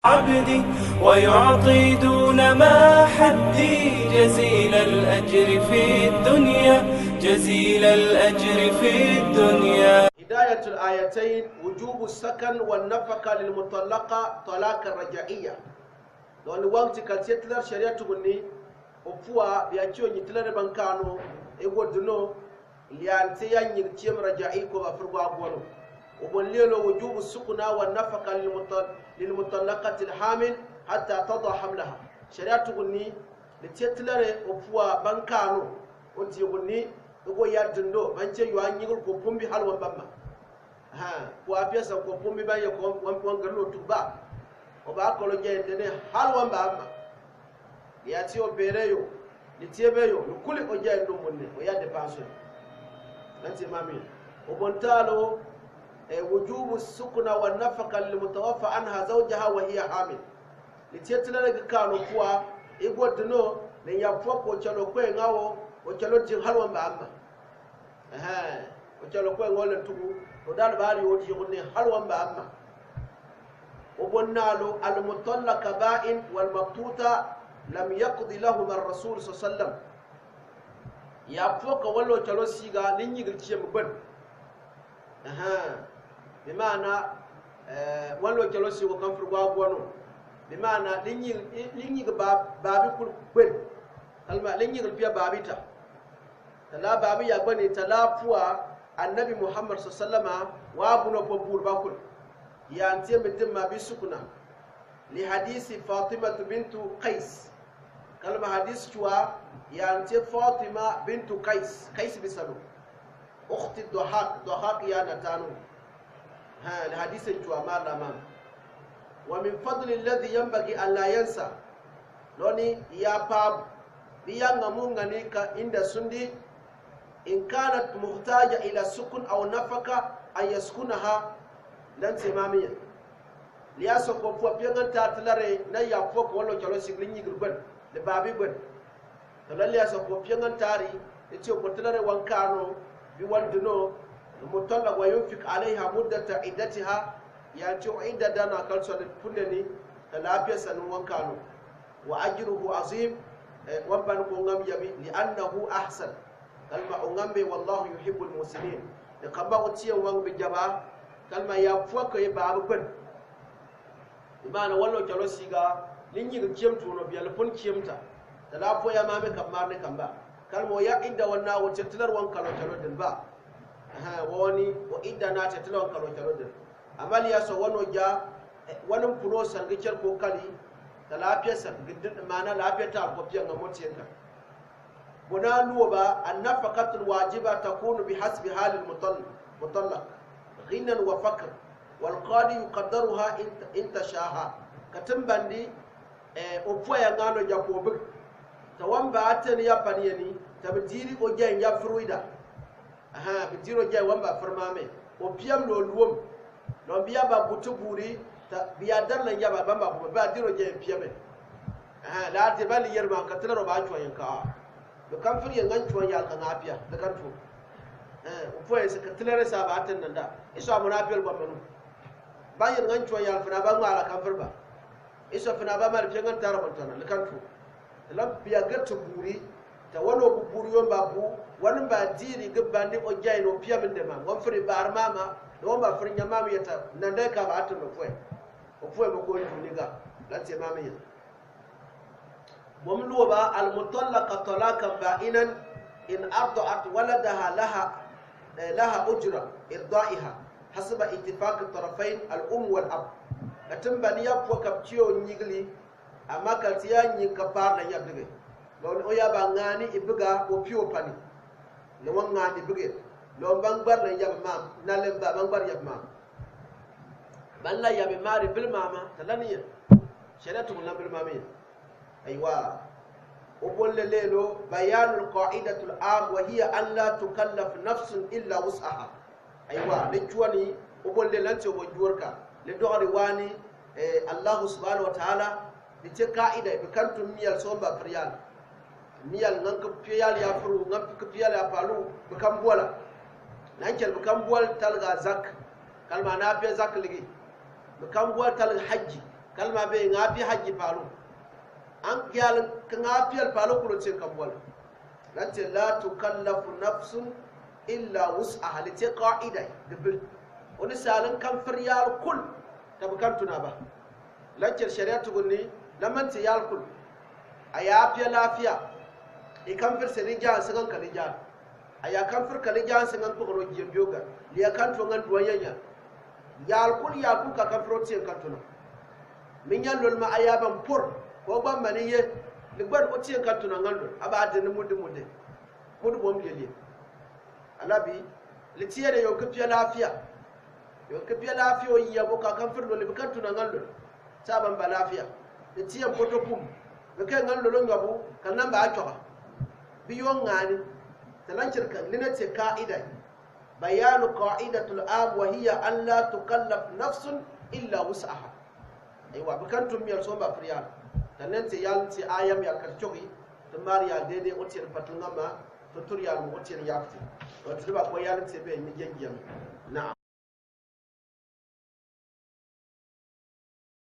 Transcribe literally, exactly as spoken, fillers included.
عبدي ويعطي دون ما حدي جزيل الأجر في الدنيا، جزيل الأجر في الدنيا. هداية الآيتين، وجوب السكن والنفقة للمطلقة طلاقا رجعيا. Lɔni wagti ka tiet la sharia tuguni, opua, bia tio nyi tiet la re bankano, ego duno, liante ya nyigi tiem raja'i ko ba furgwa gono. Obon lelo وجوب السكنى والنفقة للمطل-، للمطلقة الحامل حتى تضع حملها. Sharia tuguni, ni tiet la re opua bankano, odi guni, ego ya dundo, bante yo anyigil ko pumbi hal wan bama. Ha, ko apia sa ko pumbi ba ye ko wan, wan galo tuba. Oba kolo je dene hal wan bama. Ni ati obere yo, ni tiebe yo, ni kuli oja endu munne, oya depanso. Nanti mami. Obon talo, eh, وجوب السكنى والنفقة للمتوفى عنها زوجها وهي حامل. Ni tiet la re gi kano pua, ego duno, ni ya pua ko chalo kwe ngawo, o chalo di hal wan bama. Ehe, o chalo kwe ngole tugu, o dal bari o di yone hal wan bama. Obon nalo المطلقة بائن والمبتوتة لم يقض لهما الرسول صلى الله عليه وسلم. Ya pua ka walo chalo siga ni nyigi tiem ben. Aha. Bi maana, eh, walo chalo siga kan furgwa gono. Bi maana, ni nyigi, ni nyigi ba, babi kul ben. Kalma, ni nyigi pia babi ta. Tala babi ya bani tala pua Annabi Muhammad صلى الله عليه وسلم wa buno po bur bakul. Ya ntie mitim ma bi sukuna. لحديث فاطمة بنت قيس. Kalma hadis cua ya ntie Fatima bintu Qais. Qais bisalo. أخت الضحاك، ضحاك ya natanu. Ha, hadis cua ma la mam. ومن فضل الذي ينبغي أن لا ينسى. Lɔni ya pab, bi ya ngamu ngani ka inda sundi, إن كانت محتاجة إلى سكن أو نفقة أن يسكنها. Nanti mamiya. Liasa ko pua piangan ta tilare na ya pua ko walo chalo sigli nyigil gwen, le babi gwen. Tala liasa ko piangan tari, eti o ko tilare wan kano, bi wan duno, المطلق وينفق عليها مدة عدتها, ya ti o idda dana kal so le puneni, tala pia sanu wan kano. وأجره عظيم, eh, wan ban ko ngam yabi, لأنه أحسن. Kalma o ngam be, والله يحب المحسنين. Ni kamba o tiya wan bi jaba, kalma ya pua ko ye babi gwen. Bi maana walo chalo siga, ni nyigi tiem tuno bia le pun tiem ta. Tala pua ya mame kamar ne kamba. Kalma o ya idda wan na o tiet tilar wan kalo chalo din ba. Aha, wani, o idda na tiet tilar wan kalo chalo din. Amali ya so wano ja, eh, wani puno san gi cer ko kali, tala pia san gi din maana la pia ta ko pia ngamo tienka. Bona luoba, النفقة الواجبة تكون بحسب حال المطلق، مطلق، غنى وفقر، والقاضي يقدرها إن، إن تشاء. Katin bandi, eh, o pua ya ngalo ja ko bik. Ta wan ba aten ya panieni, ta bi diri o ja ya fruida. Aha, bi diri o ja wan ba fir mame. O piam lo luom. Lɔn bia ba butu buri, ta bia dar lan ya ba bamba bu ba diri o ja piame. Aha, la te ba li yer ma ka tila ro ba chua yen ka. Bi kan fir yen ngan chua yal ka nga pia, bi kan tu. Eh, o pue se ka tila re sa ba ten nanda. Iso amuna pia ba manu. Ba yen ngan chua yal fina ba ngala kan fir ba. Iso fina ba mari piangan tara bantana, le kan tu. Lam bia gerte buri, ta wano bu buri yon ba bu, wani ba diri gi bandi o jain o piam nde mam, wan firi bar mama, na wan ba firi nyamam yeta, nande ka ba ato no pue. O pue mo ko yuni ga, lante mami ya. Mom luoba, المطلقة طلاقا بائنا إن أرضعت ولدها لها، eh, لها أجر إرضاعها حسب اتفاق الطرفين الأم والأب. Katin bani ya pua kap tio nyigli, Amma kal ti ya nyi ka par la nyabdege. Lɔn o ya ba ŋani ibga o pio pani. Lɔn wa ŋani ibge. Lɔn ban gbar la yab mam. Na lem ba ban gbar yab mam. Ban la yab mari bil mama. Ta la ni ya. Shari'a tukun la bil mama ya. Aywa. O bon le lelo, بيان القاعدة العامة وهي أن لا تكلف نفس إلا وسعها. Aywa, le cuani, o bon le lanti o bon juorka. Le dogari wani, eh, Allahu subhanahu wa ta'ala, bi te ka'ida, bi kan tu miyal somba fir yal. Miyal ngan ka piyal ya furu, ngan ka piyal ya palu, bi kan buala. Nan kel bi kan bual talga zak. Kalma na piya zak ligi. Bi kan bual talga hajji. Talma be ŋa pia hajji palo. An gyal ka ŋa pia palo kulo tien ka bol. Lan te la tukallafu nafsun illa wus'aha, li te qaida. Dibil. Oni salin kan fir yal kul. Tabi kan tuna ba. Lan te sharia tuguni, lan man te yal kul. A ya pia lafiya. I kan fir seni jan singan kali jan. A ya kan fir kali jan singan kpogoro jiem bioga. Li ya kan tuwa ngan duwa nyanya. Yal kul, yal kul ka kan fir o tien kan tuna. Mi nyan lol ma a ya ban por. Ko ban mani ye. Li gban o tien kan tuna ngan lol. A ba de ni mudi mudi. Mudi bom ye ye. Ala bi. Li tien yo ki pia lafiya. Yo ki pia lafiya o ya bo ka kan fir lol bi kan tuna ngan lol. Sa ban ba lafiya. Li tien poto pum. Bi ke ngan lol o nyabu. Kan nan ba a coga. Bi yo ngani. Talan cirka. Li na te qaida. Bayanu qaidatul am wa hiya an la tukallaf nafsun illa wus'aha. Aywa, bi kan tum yal somba fir yal. Tanen te yal te ayam yal kat cogi. Te mar yal dede o tien patul ngama. Te tur yal mo o tien yakti. Wa te ba ko yal te be ni jejjem. Naam.